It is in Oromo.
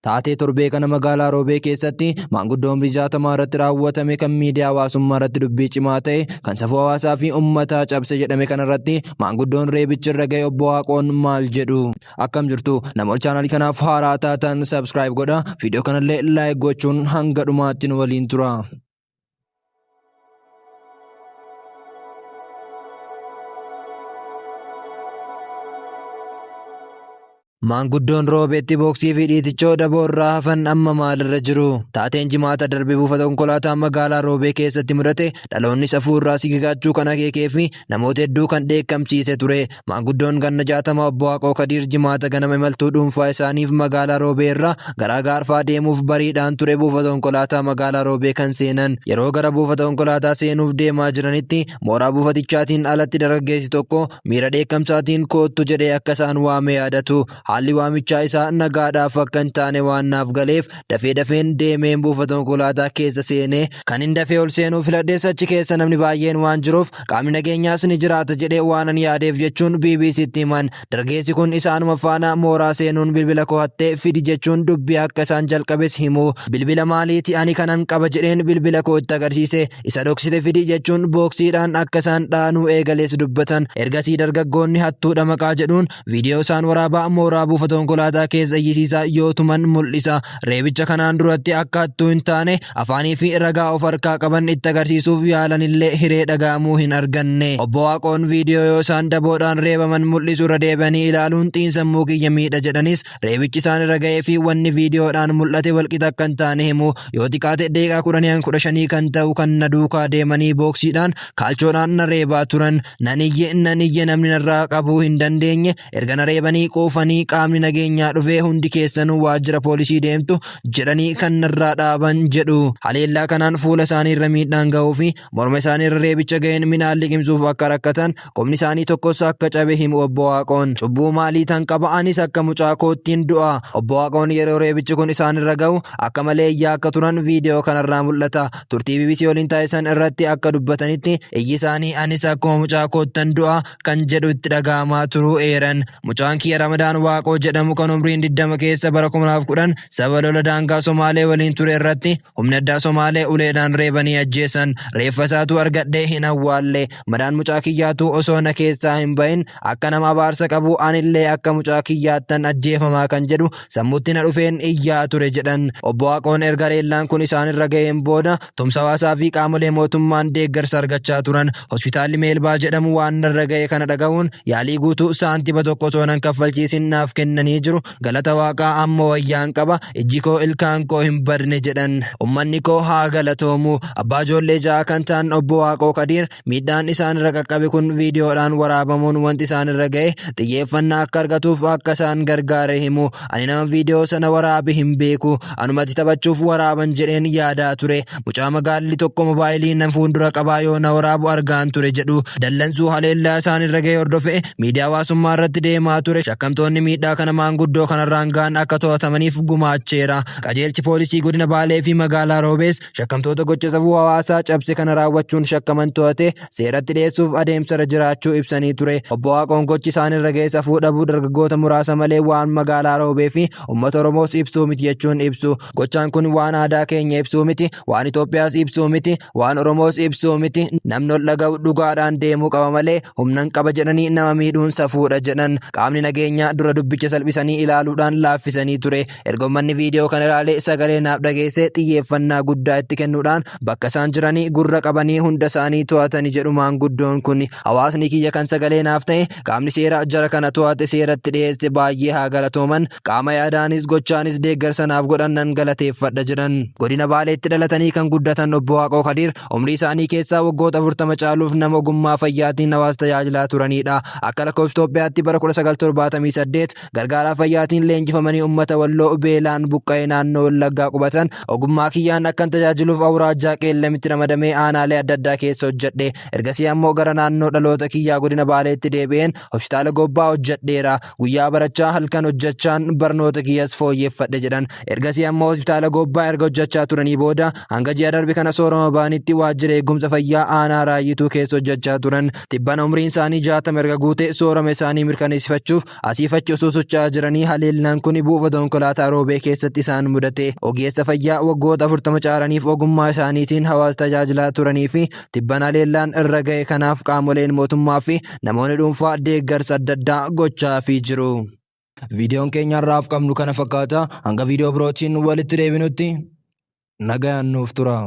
Taatee torbee kana magaalaa Roobee keessatti maanguddoo umrii 60 irratti raawwatame kan miidiyaa hawaasummaa irratti dubbii cimaa ta'e kan safuu hawaasaa fi uummataa cabse jedhame kanarratti maanguddoon reebichi irra ga'e obbo Waaqoon maal jedhu? Akkam jirtu namoota chaanaalii kanaaf haaraa taatan subscribe godha, viidiyoo kanallee like gochuun hanga dhumaatti nu waliin tura. Maanguddoon Roobeetti booksii fi dhiitichoo daboo irraa hafan amma maalirra jiru? Taateen Jimaata darbe buufata konkolaataa magaalaa Roobee keessatti mudate dhaloonni safuu irraa sigigaachuu kan akeekee fi namoota hedduu kan dheekkamsiise ture. Maanguddoon ganna 60 Obbo Waaqoo Kadiir Jimaata ganama imaltuu dhuunfaa isaaniif magaalaa Roobee irraa gara Agaarfaa deemuuf bariidhaan ture buufata konkolaataa magaalaa Roobee kan seenan. Yeroo gara buufata konkolaataa seenuuf deemaa jiranitti mooraa buufatichaatiin alatti dargaggeessi tokko miira dheekkamsaatiin koottu jedhee akka isaan waame yaadatu. Haalli waamichaa isaa nagaadhaaf akka hin taane waan naaf galeef dafee dafeen deemeen buufata konkolaataa keessa seenee kanin dafee ol seenuu filadhes achi keessa namni baay'een waan jiruuf qaamni nageenyaas ni jiraata jedhee waanan yaadeef jechuun BBCtti himan. Dargaggeessi kun isaanuma faana mooraa seenuun bilbila koo hattee fidi jechuun dubbii akka isaan jalqabes himu. Bilbila maaliiti ani kanan qaba jedheen bilbila koo itti agarsiise. Isa dhoksite fidi jechuun booksiidhaan akka isaan dhaanuu eegales dubbatan. Ergasii dargaggoonni hattuudha maqaa jedhuun Viidiyoo isaan waraabaa mooraa buufata konkolaataa keessa iyyisiisaa yoo tuman mul'isa. Reebicha kanaan duratti akka hattuu hin taane afaanii fi ragaa of harkaa qaban itti agarsiisuuf yaalanillee hiree dhaga'amuu hin arganne. Obbo Waaqoon viidiyoo yoo isaan daboodhaan reebaman mul'isu irra deebi'anii ilaaluun xiinsammuu kiyya miidha jedhanis reebichi isaan irra ga'ee fi wanni viidiyoodhaan mul'ate walqixa akka hin taane himu. Yoo xiqaate daqiiqaa 10 hanga 15 kan ta'u kan na duukaa deemanii booksiidhaan kaalchoodhaan na reebaa turan. Nan iyye, nan iyye namni narraa qabuu hin dandeenye. Erga na reebanii quufanii qaamni nageenyaa dhufee hundi keessanuu waajjira poolisii deemtu jedhanii kan narraa dhaaban jedhu. Haleellaa kanaan fuula isaanii irra miidhaan gahuu fi morma isaanii irra reebicha gaheen midhaan liqimsuuf akka rakkatan, qubni isaanii tokkos akka cabe himu Obbo Waaqoon. Cubbuu maalii tan qaba anis akka mucaa koottiin du'a. Obbo Waaqoon yeroo reebichi kun isaanirra gahu akka malee iyyaa akka turan viidiyoo kanarraa mul'ata. Turtii bbc waliin taasisan irratti akka dubbatanitti iyyi isaanii anis akkuma mucaa koottan du'a kan jedhu itti dhaga'amaa turuu eeran. Mucaan kiyya Ramadaan Waaqoo jedhamu kan umriin 20 keessa bara 2010 sababa lola daangaa Somaalee waliin ture irratti humni addaa Somaalee uleedhaan reebanii ajjeesan. Reeffa isaatuu argadhee hin awwaalle. Madaan mucaa kiyyaatuu osoo na keessaa hin bahin akka nama abaarsa qabuu anillee akka mucaa kiyyaattan ajjeefamaa kan jedhu sammuutti na dhufeen iyyaa ture jedhan. Obbo Waaqoon erga haleellaan kun isaanirra gaheen booda tumsa hawaasaa fi qaamolee mootummaan deeggarsa argachaa turan. Hospitaalli Meelbaa jedhamu waan narra gahe kana dhagahuun yaalii guutuu saantima tokko osoo nan kaffalchiisin naaf kennanii jiru. Galata Waaqaa amma wayyaan qaba. Ijji koo ilkaan koo hin badne jedhan. Ummanni koo haa galatoomu. Abbaa ijoollee ja'a kan ta'an Obbo Waaqoo Kadiir Miidhaan isaanirra qaqqabe kun viidiyoodhaan waraabamuun wanti isaanirra ga'e xiyyeeffannaa akka argatuuf akka isaan gargaare himu. Ani nama viidiyoo sana waraabe hin beeku. Anumatti taphachuuf waraaban jedheen yaadaa ture. Mucaa magaalli tokko mobaayilii na fuuldura qabaa yoo na waraabu argaan ture jedhu. Dallansuu haleellaa isaanirra ga'e hordofee miidiyaa hawaasummaa irratti deemaa ture. Shakkamtoonni miidhaa kana maanguddoo kanarraan ga'an akka to'atamaniif gumaacheera. Qajeelchi poolisii godina Baalee fi magaalaa Roobees Shakkamtoota gocha safuu hawaasaa cabse kana raawwachuun shakkaman to'atee seeratti dhiyeessuuf adeemsarra jiraachuu ibsanii ture. Obbo Waaqoon gochi isaanirra ga'e safuu dhabuu dargaggoota muraasa malee waan magaalaa Roobee fi uummata Oromoos ibsuu miti jechuun ibsu. Gochaan kun waan aadaa keenya ibsuu miti, waan Itoophiyaas ibsuu miti, waan Oromoos ibsuu miti. Namni ol dhaga'u dhugaadhaan deemuu qaba malee humnan qaba jedhanii nama miidhuun safuudha jedhan. Qaamni nageenyaa dura dubbicha salphisanii ilaaluudhaan laaffisanii ture. Erga ummanni viidiyoo kana ilaalee sagalee naaf dhageessee xiyyeeffannaa guddaa itti kennuudhaan bakka isaan jiranii gurra qabanii hunda isaanii to'atani jedhu maanguddoon kun. Hawaasni kiyya kan sagalee naaf ta'e qaamni seeraa jara kana to'ate seeratti dhiyeesse baay'ee haa galatooman qaama yaadaanis gochaanis deeggarsa naaf godhan nan galateeffadha jedhan. Godina Baaleetti dhalatanii kan guddatan Obbo Waaqoo Kadiir umrii isaanii keessaa waggoota 40 caaluuf nama ogummaa fayyaatiin hawaasa tajaajilaa turaniidha. Akka lakkoofsa Itoophiyaatti bara 1978 Gargaaraa fayyaatiin leenjifamanii ummata Walloo beelaan buqqa'e naannoo Wallaggaa qubatan. Ogummaa kiyyaan akkan tajaajiluuf awuraajjaa Qeellamitti ramadamee aanaalee adda addaa keessa hojjedhe. Ergasii ammoo gara naannoo dhaloota kiyyaa godina Baaleetti deebi'een hospitaala Gobbaa hojjedheera. Guyyaa barachaa halkan hojjechaan barnoota kiyyas fooyyeffadhe jedhan. Ergasii ammoo hospitaala Gobbaa erga hojjechaa turanii booda hanga ji'a darbe kana soorama ba'anitti waajjira eegumsa fayyaa aanaa Raayyituu keessa hojjechaa turan. Tibbana umriin isaanii 60 erga guute soorama isaanii mirkaneessifachuuf asiif achi osoo osoo socho'aa jiranii haleellaan kun buufata konkolaataa Roobee keessatti isaan mudate. Ogeessa fayyaa waggoota 40 caalaniif ogummaa isaaniitiin hawaasa tajaajilaa turanii fi tibbana haleellaan irra ga'e kanaaf qaamoleen mootummaa fi namoonni dhuunfaa deeggarsa adda addaa gochaafii jiru. Viidiyoon keenya har'aaf qabnu kana fakkaata. Hanga viidiyoo birootiin walitti deebinutti nagayaan nuuf tura.